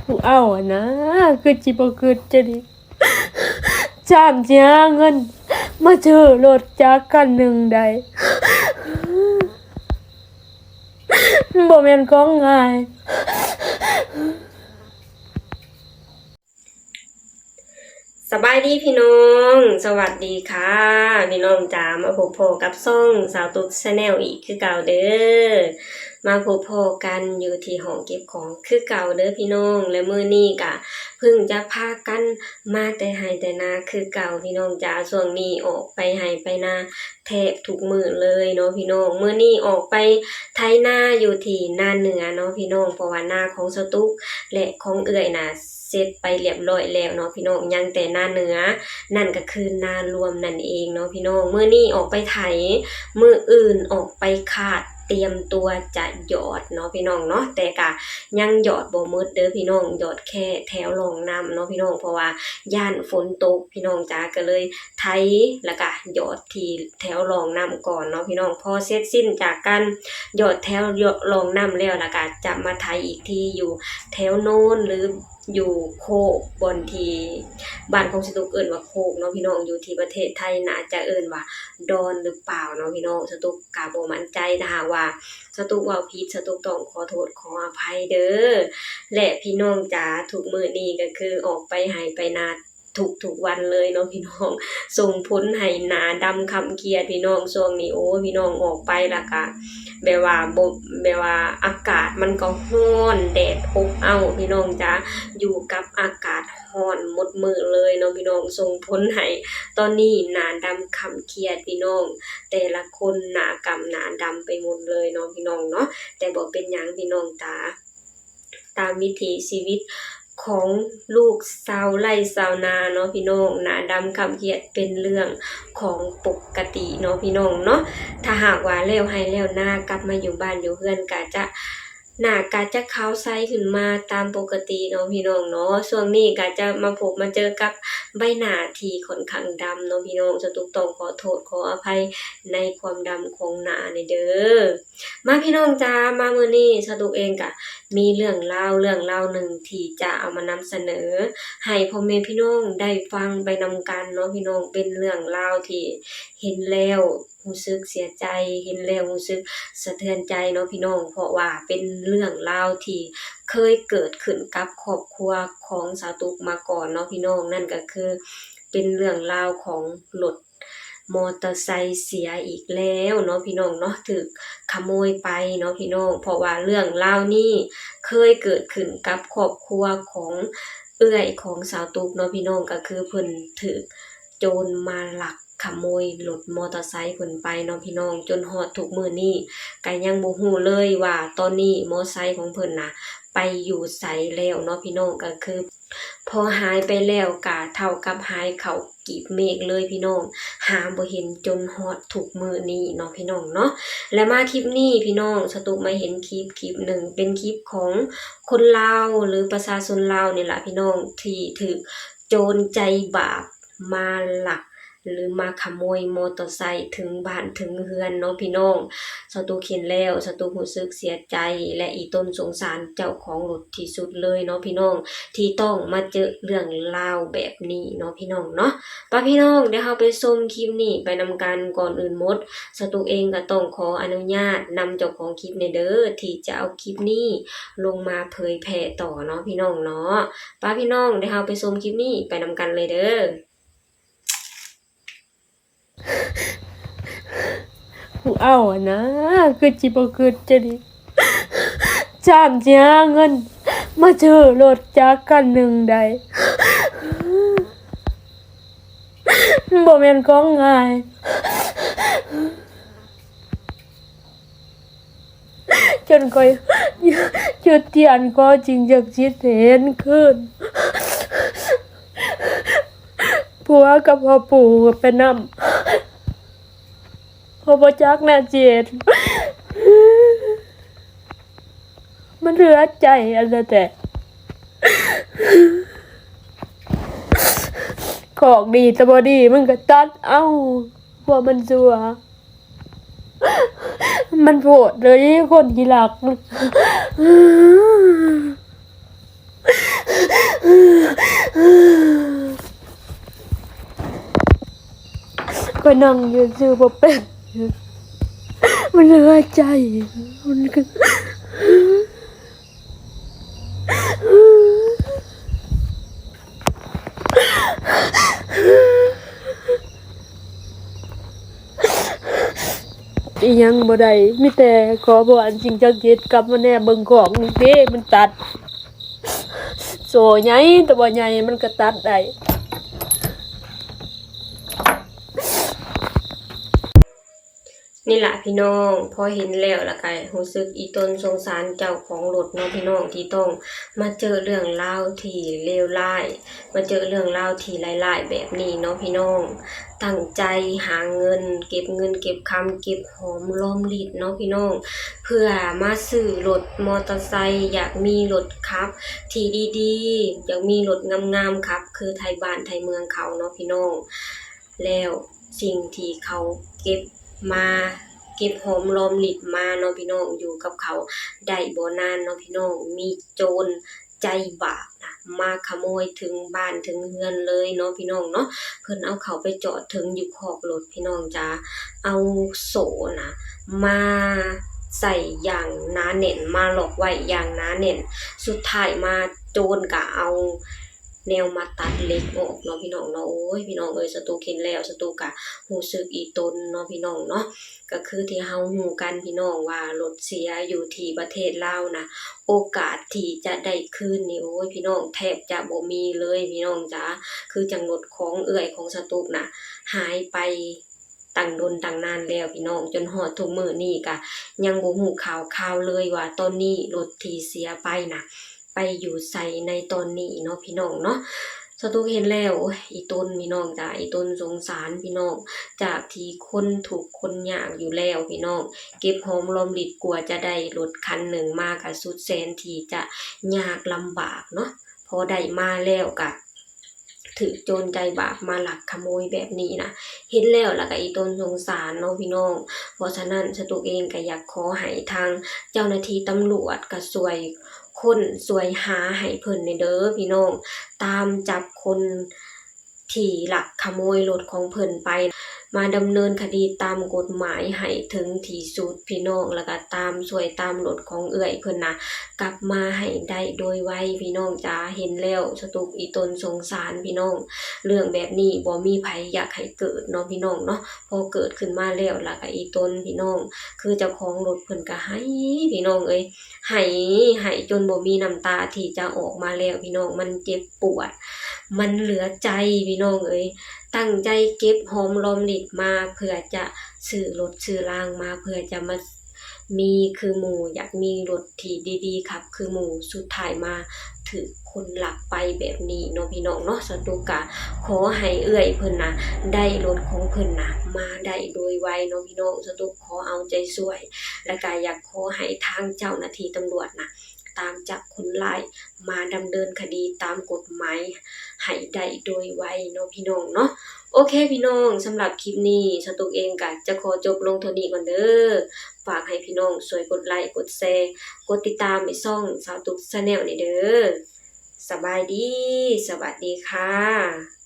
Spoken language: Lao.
ຜູ້ເອົາຫັ້ນນະ ຄືຊິບໍ່ຄິດຈະດີ ຊ່ຳຊິຫາເງິນມາຊື້ລົດຈັກຄັນໜຶ່ງໄດ້ ມັນບໍ່ແມ່ນຂອງງ່າຍ. ສະບາຍດີພີ່ນ້ອງ ສະຫວັດດີຄ່ະພີ່ນ້ອງຈ໋າ ມາພົບພໍ້ກັບຊ່ອງສາວຕຸກ Channel ອີກຄືເກົ່າເດີ້ ມາພົບພໍ້ກັນຢູ່ທີ່ຫ້ອງເກັບຂອງຄືເກົ່າເດີ້ພີ່ນ້ອງ ແລະ ມື້ນີ້ກະເພິ່ງຈະພາກັນມາແຕ່ໄຮ່ແຕ່ນາຄືເກົ່າພີ່ນ້ອງຈ໋າ ຊ່ວງນີ້ອອກໄປໄຮ່ໄປນາແທບທຸກມື້ເລີຍເນາະພີ່ນ້ອງ ມື້ນີ້ອອກໄປໄຖນາຢູ່ທີ່ນາເໜືອເນາະພີ່ນ້ອງ ເພາະວ່ານາຂອງສາວຕຸກ ແລະ ຂອງເອື້ອຍນະ ເສັດໄປລຽບລ້ອຍແລ້ວເນາະພີ່ນ້ອງ ຍັງແຕ່ນາເໜືອ ນັ້ນກໍຄືນາລວມນັ້ນເອງເນາະພີ່ນ້ອງ ມື້ນີ້ອອກໄປໄຖ ມື້ອື່ນອອກໄປຄາດ ຕຽມຕົວຈະຢອດເນາະພີ່ນ້ອງເນາະ ແຕ່ກະຍັງຢອດບໍ່ໝົດເດີ້ພີ່ນ້ອງ ຢອດແຄ່ແຖວຮ່ອງນ້ຳເນາະພີ່ນ້ອງ ເພາະວ່າຢ້ານຝົນຕົກພີ່ນ້ອງຈ໋າ ກໍເລີຍໄຖ ແລ້ວກະຢອດທີ່ແຖວຮ່ອງນ້ຳກ່ອນເນາະພີ່ນ້ອງ ພໍເສັດສິ້ນຈາກການຢອດແຖວຮ່ອງນ້ຳແລ້ວ ແລ້ວກະຈະມາໄຖອີກທີ່ຢູ່ແຖວໂນນ ຫຼື ຢູ່ໂຄກ ບ່ອນທີ່ບ້ານຂອງສາວຕຸກເອີ້ນວ່າໂຄກເນາະພີ່ນ້ອງ ຢູ່ທີ່ປະເທດໄທໜ້າຈະເອີ້ນວ່າດອນຫຼືເປົ່າເນາະພີ່ນ້ອງ ສາວຕຸກກະບໍ່ໝັ້ນໃຈ ຖ້າຫາກວ່າສາວຕຸກເວົ້າຜິດ ສາວຕຸກຕ້ອງຂໍໂທດຂໍອະໄພເດີ້ ແລະ ພີ່ນ້ອງຈ໋າ ທຸກມື້ນີ້ກໍຄືອອກໄປໄຮ່ໄປນາ ທຸກໆວັນເລີຍເນາະພີ່ນ້ອງ ສົ່ງຜົນໃຫ້ໜ້າດຳຄຳຄຽດພີ່ນ້ອງ ຊ່ວງນີ້ ໂອ້ຍ ພີ່ນ້ອງ ອອກໄປແລ້ວກະ ແບບວ່າບໍ່ ແບບວ່າອາກາດມັນກໍຮ້ອນ ແດດອົບເອົ້າພີ່ນ້ອງຈ໋າ ຢູ່ກັບອາກາດຮ້ອນໝົດມື້ເລີຍເນາະພີ່ນ້ອງ ສົ່ງຜົນໃຫ້ຕອນນີ້ໜ້າດຳຄຳຄຽດພີ່ນ້ອງ ແຕ່ລະຄົນໜ້າກຳໜ້າດຳໄປໝົດເລີຍເນາະພີ່ນ້ອງເນາະ ແຕ່ບໍ່ເປັນຫຍັງພີ່ນ້ອງຈ໋າ ຕາມວິຖີຊີວິດຂອງລູກຊາວໄຮ່ຊາວນາເນາະພີ່ນ້ອງ ໜ້າດຳຄຳຄຽດເປັນເລື່ອງຂອງປົກກະຕິເນາະພີ່ນ້ອງເນາະ ຖ້າຫາກວ່າແລ້ວໄຮ່ແລ້ວນາ ກັບມາຢູ່ບ້ານຢູ່ເຮືອນກະຈະ ໜ້າກະຈະຂາວໃສຂຶ້ນມາຕາມປົກກະຕິເນາະພີ່ນ້ອງເນາະ ຊ່ວງນີ້ກະຈະມາພົບມາເຈີກັບໃບໜ້າທີ່ຂ້ອນຂ້າງດຳເນາະພີ່ນ້ອງ ສາວຕຸກຕ້ອງຂໍໂທດຂໍອະໄພໃນຄວາມດຳຂອງໜ້ານີ້ເດີ້. ມາພີ່ນ້ອງຈ໋າ ມາມື້ນີ້ສາວຕຸກເອງກະມີເລື່ອງລາວເລື່ອງລາວໜຶ່ງທີ່ຈະເອົາມານຳສະເໜີໃຫ້ພໍ່ແມ່ພີ່ນ້ອງໄດ້ຟັງໄປນຳກັນເນາະພີ່ນ້ອງ ເປັນເລື່ອງລາວທີ່ເຫັນແລ້ວຮູ້ສຶກເສຍໃຈ ເຫັນແລ້ວຮູ້ສຶກສະເທືອນໃຈເນາະພີ່ນ້ອງ ເພາະວ່າເປັນເລື່ອງລາວທີ່ເຄີຍເກີດຂຶ້ນກັບຄອບຄົວຂອງສາວຕຸກມາກ່ອນເນາະພີ່ນ້ອງ ນັ້ນກໍຄືເປັນເລື່ອງລາວຂອງລົດ ມໍເຕີໄຊເສຍອີກແລ້ວເນາະພີ່ນ້ອງເນາະ ຖືກຂະໂມຍໄປເນາະພີ່ນ້ອງ ເພາະວ່າເລື່ອງລາວນີ້ເຄີຍເກີດຂຶ້ນກັບຄອບຄົວຂອງເອື້ອຍຂອງສາວຕຸກເນາະພີ່ນ້ອງ ກໍຄືເພິ່ນຖືກໂຈນມາລັກຂະໂມຍລົດມໍເຕີໄຊເພິ່ນໄປເນາະພີ່ນ້ອງ ຈົນຮອດທຸກມື້ນີ້ກໍຍັງບໍ່ຮູ້ເລີຍວ່າຕອນນີ້ມໍໄຊຂອງເພິ່ນນະໄປຢູ່ໃສແລ້ວເນາະພີ່ນ້ອງ ກໍຄື ພໍຫາຍໄປແລ້ວກະເທົ່າກັບຫາຍເຂົ້າກີບເມກເລີຍພີ່ນ້ອງ ຫາບໍ່ເຫັນຈົນຮອດທຸກມື້ນີ້ເນາະພີ່ນ້ອງເນາະ ແລະ ມາຄລິບນີ້ພີ່ນ້ອງ ສາວຕຸກມາເຫັນຄລິບ ຄລິບໜຶ່ງ ເປັນຄລິບຂອງຄົນລາວ ຫຼື ປະຊາຊົນລາວນີ້ລະພີ່ນ້ອງ ທີ່ຖືກໂຈນໃຈບາບມາລັກ ຫຼື ມາຂະໂມຍມໍເຕີໄຊເຖິງບ້ານເຖິງເຮືອນເນາະພີ່ນ້ອງ ສາວຕຸກເຫັນແລ້ວ ສາວຕຸກຮູ້ສຶກເສຍໃຈ ແລະ ອີ່ຕົນສົງສານເຈົ້າຂອງລົດທີ່ສຸດເລີຍເນາະພີ່ນ້ອງ ທີ່ຕ້ອງມາເຈີເລື່ອງລາວແບບນີ້ເນາະພີ່ນ້ອງເນາະ ປະພີ່ນ້ອງ ດຽວເຮົາໄປຊົມຄລິບນີ້ໄປນຳກັນ ກ່ອນອື່ນໝົດ ສາວຕຸກເອງກໍຕ້ອງຂໍອະນຸຍາດນຳເຈົ້າຂອງຄລິບແດ່ເດີ້ ທີ່ຈະເອົາຄລິບນີ້ລົງມາເຜີຍແຜ່ຕໍ່ເນາະພີ່ນ້ອງເນາະ ປະພີ່ນ້ອງ ດຽວເຮົາໄປຊົມຄລິບນີ້ໄປນຳກັນເລີຍເດີ້. ຜູ້ເອົາຫັ້ນນະ ຄືຊິບໍ່ຄິດຈະດີ ຊ່ຳຊິຫາເງິນມາຊື້ລົດຈັກຄັນໜຶ່ງໄດ້ ມັນບໍ່ແມ່ນຂອງງ່າຍ. ຈົນຂ້ອຍຈຸດທຽນຂໍສິ່ງສັກສິດໃຫ້ເຫັນຄືນ ຜົວກັບພໍ່ປູ່ໄປນຳ ເພາະບໍ່ຈັກແນວຊິເຮັດ ມັນເຫຼືອໃຈອັນນັ້ນແຫຼະ ຂອກດີແຕ່ບໍ່ດີມັນກໍຕັດເອົາ ພວກມັນຊົ່ວ ມັນໂພດເລີຍຄົນຂີ້ລັກ ນັ່ງຢູ່ຊື່ບໍ່ເປັນ ມັນເຫຼືອໃຈ ມັນກໍ ອີ່ຫຍັງບໍ່ໄດ້ ມີແຕ່ຂໍພອນສິ່ງສັກສິດກັບມາແນບເບິ່ງຂອງນີ້ເດ້ ມັນຕັດ ໂສ້ໃຫຍ່ ແຕ່ວ່າໃຫຍ່ມັນກໍຕັດໄດ້. ນີ້ລະພີ່ນ້ອງ ພໍເຫັນແລ້ວລະກະຮູ້ສຶກອີ່ຕົນສົງສານເຈົ້າຂອງລົດເນາະພີ່ນ້ອງ ທີ່ຕ້ອງມາເຈີເລື່ອງລາວທີ່ເລວຮ້າຍ ມາເຈີເລື່ອງລາວທີ່ຮ້າຍໆແບບນີ້ເນາະພີ່ນ້ອງ. ຕັ້ງໃຈຫາເງິນ ເກັບເງິນເກັບຄຳ ເກັບຫອມລອມລິດເນາະພີ່ນ້ອງ ເພື່ອມາຊື້ລົດມໍເຕີໄຊ ຢາກມີລົດຂັບທີ່ດີໆ ຢາກມີລົດງາມໆຂັບ ຄືໄທບ້ານໄທເມືອງເຂົາເນາະພີ່ນ້ອງ. ແລ້ວສິ່ງທີ່ເຂົາເກັບມາ ເກັບຫອມລອມລິດມາເນາະພີ່ນ້ອງ ຢູ່ກັບເຂົາໄດ້ບໍ່ນານເນາະພີ່ນ້ອງ ມີໂຈນໃຈບາບນະ ມາຂະໂມຍເຖິງບ້ານເຖິງເຮືອນເລີຍເນາະພີ່ນ້ອງເນາະ. ເພິ່ນເອົາເຂົ້າໄປຈອດເຖິງຢູ່ຄອກລົດພີ່ນ້ອງຈ໋າ ເອົາໂສ້ນະ ມາໃສ່ຢ່າງໜາແໜ້ນ ມາລັອກໄວ້ຢ່າງໜາແໜ້ນ ສຸດທ້າຍມາໂຈນກະເອົາ ແນວມາຕັດເຫຼັກອອກເນາະພີ່ນ້ອງເນາະ. ໂອ້ຍ ພີ່ນ້ອງເອີຍ ສະຕຸກເຫັນແລ້ວ ສະຕຸກກະຮູ້ສຶກອີ່ຕົນເນາະພີ່ນ້ອງເນາະ. ກະຄືທີ່ເຮົາຮູ້ກັນພີ່ນ້ອງວ່າ ລົດເສຍຢູ່ທີ່ປະເທດລາວນະ ໂອກາດທີ່ຈະໄດ້ຄືນນີ້ ໂອ້ຍ ພີ່ນ້ອງ ແທບຈະບໍ່ມີເລີຍພີ່ນ້ອງຈ໋າ. ຄືຈັ່ງລົດຂອງເອື້ອຍຂອງສະຕຸກນະ ຫາຍໄປຕັ້ງດົນຕັ້ງນານແລ້ວພີ່ນ້ອງ ຈົນຮອດທຸກມື້ນີ້ກະຍັງບໍ່ຮູ້ຂ່າວຄາວເລີຍວ່າ ຕອນນີ້ລົດທີ່ເສຍໄປນະ ໄປຢູ່ໃສໃນຕອນນີ້ເນາະພີ່ນ້ອງເນາະ. ສະຕຸກເຫັນແລ້ວ ໂອ້ຍ ອີ່ຕົນພີ່ນ້ອງຈ໋າ ອີ່ຕົນສົງສານພີ່ນ້ອງ ຈາກທີ່ຄົນທຸກຄົນຍາກຢູ່ແລ້ວພີ່ນ້ອງ ເກັບຫອມລອມລິດກວ່າຈະໄດ້ລົດຄັນໜຶ່ງມາກະສຸດແສນທີ່ຈະຍາກລຳບາກເນາະ. ພໍໄດ້ມາແລ້ວກະຖືກໂຈນໃຈບາບມາລັກຂະໂມຍແບບນີ້ນະ ເຫັນແລ້ວລະກະອີ່ຕົນສົງສານເນາະພີ່ນ້ອງ. ເພາະສະນັ້ນ ສະຕຸກເອງກະຢາກຂໍໃຫ້ທາງເຈົ້າໜ້າທີ່ຕຳຫຼວດກະຊ່ວຍ ຄົ້ນຊ່ວຍຫາໃຫ້ເພິ່ນແດ່ເດີພີ່ນ້ອງ ຕາມຈັບຄົນທີ່ລັກຂະໂມຍລົດຂອງເພິ່ນໄປ ມາດຳເນີນຄະດີຕາມກົດໝາຍໃຫ້ເຖິງທີ່ສຸດພີ່ນ້ອງ ແລ້ວກະຕາມ ຊ່ວຍຕາມລົດຂອງເອື້ອຍເພິ່ນນະ ກັບມາໃຫ້ໄດ້ໂດຍໄວພີ່ນ້ອງຈ໋າ. ເຫັນແລ້ວສະຕຸກອີ່ຕົນສົງສານພີ່ນ້ອງ ເລື່ອງແບບນີ້ບໍ່ມີໃຜຢາກໃຫ້ເກີດເນາະພີ່ນ້ອງເນາະ. ພໍເກີດຂຶ້ນມາແລ້ວລະກະອີ່ຕົນພີ່ນ້ອງ ຄືເຈົ້າຂອງລົດເພິ່ນກະໄຫ້ພີ່ນ້ອງເອີຍ ໄຫ້ ໄຫ້ຈົນບໍ່ມີນ້ຳຕາທີ່ຈະອອກມາແລ້ວພີ່ນ້ອງ ມັນເຈັບປວດ ມັນເຫຼືອໃຈພີ່ນ້ອງເອີຍ. ຕັ້ງໃຈເກັບຫອມລອມລິດມາເພື່ອຈະຊື້ລົດຊື້ລາງມາ ເພື່ອຈະມາມີຄືໝູ່ ຢາກມີລົດທີ່ດີໆຂັບຄືໝູ່ ສຸດທ້າຍມາຖືກຄົນລັກໄປແບບນີ້ເນາະພີ່ນ້ອງເນາະ. ສະຕຸກກະຂໍໃຫ້ເອື້ອຍເພິ່ນນະ ໄດ້ລົດຂອງເພິ່ນນະມາໄດ້ໂດຍໄວເນາະພີ່ນ້ອງ. ສະຕຸກຂໍເອົາໃຈຊ່ວຍ ແລ້ວກະຢາກຂໍໃຫ້ທາງເຈົ້າໜ້າທີ່ຕຳຫຼວດນະ ຕາມຈັບຄົນຮ້າຍມາດຳເນີນຄະດີຕາມກົດໝາຍໃຫ້ໄດ້ໂດຍໄວເນາະພີ່ນ້ອງເນາະ. ໂອເຄພີ່ນ້ອງ ສຳລັບຄລິບນີ້ ສະຕຸກເອງກະຈະຂໍຈົບລົງເທົ່ານີ້ກ່ອນເດີ. ຝາກໃຫ້ພີ່ນ້ອງຊ່ວຍກົດໄລ ກົດແຊ ກົດຕິດຕາມໃຫ້ຊ່ອງສາວຕຸກ Channel ແດ່ເດີ. ສະບາຍດີ ສະຫວັດດີຄ່ະ.